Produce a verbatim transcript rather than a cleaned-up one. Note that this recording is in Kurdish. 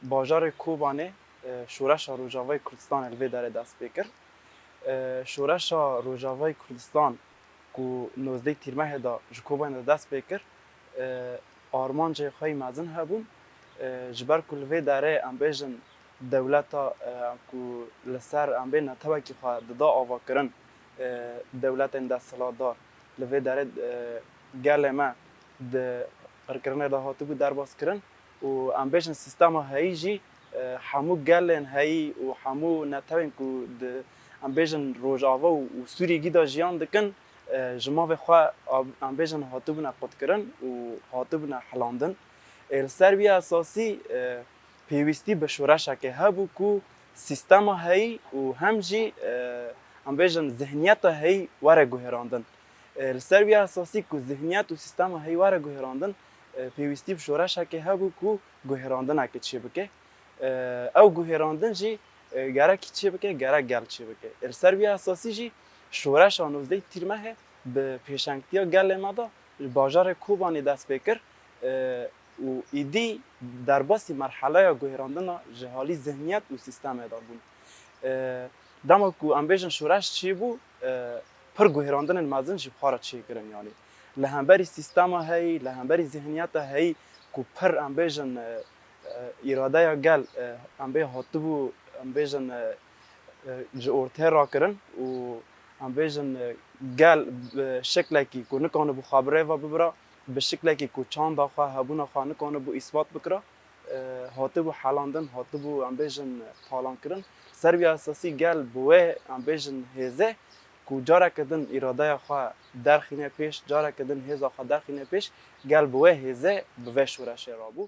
Bajarê Kobanê, e, Şoreşa Rojavayê Kurdistanê li vê derê dest pê kir. E, Şoreşa Rojavayê Kurdistan ku nozdeh Tîrmehê de ji Kobanê de dest pê kir, e, armancê xwe yî mezin hebûn. E, ji ber ku li vê derê, em bêjin, dewleta, e, ku li ser, em bê, netewekî xwe dida avakirin, e, dewletên desthilatdar li vê derê, e, gelê me di qirkirinê de hatibû derbas kirin û, em bêjin, sîstema heyî jî, e, hemû gelên heyî û hemû netewên ku di, em bêjin, Rojava û, û Sûriyegî de jiyan dikin, e, ji mavê xwe, a, em bêjin, hatibûne qutkirin û hatibûne hilandin. Ê, li ser vî esasî, e, pêwîstî bi şoreşekê hebû ku sîstema heyî û hem jî, e, em bêjin, zihniyeta heyî were guhêrandin. E, li ser vî esasî ku zihniyet û sîstema heyî were guhêrandin, e, pêwîstî bi şoreşekê hebû ku guhêrandinekê çêbike. E, ew guhêrandin jî, e, gerek kî çêbike, gerek gel çêbike. E, li ser vî esasî jî şoreşa nozdeh Tîrmehê bi pêşengtiya gelê me de li bajarê Kobanê dest pê kir, e, û îdî derbasî merheleya guhêrandina ji halî zihniyet û sîstemê de bûn. E, dema ku, em bêjin, şoreş çêbû, e, pir guhêrandinên mezin ji xwe re çêkirin, yanî li hemberî sîstema heyî, li hemberî zihniyeta heyî ku pir, em bêjin, e, e, îradeya gel, e, em bê hatibû, em bêjin, e, e, ji ortê rakirin û, em bêjin, e, gel bi şeklekî ku nikanibû xwe bi rê ve bibira, bi şeklekî ku çanda xwe, hebûna xwe nikanibû îsbat bikira, e, hatibû helandin, hatibû, em bêjin, talankirin. Ser vî esasî gel bi wê, em bêjin, hêzê ku careke din îradeya xwe derxîne pêş, careke din hêza xwe derxîne pêş, gel bi wê hêzê bi vê şoreşê rabû.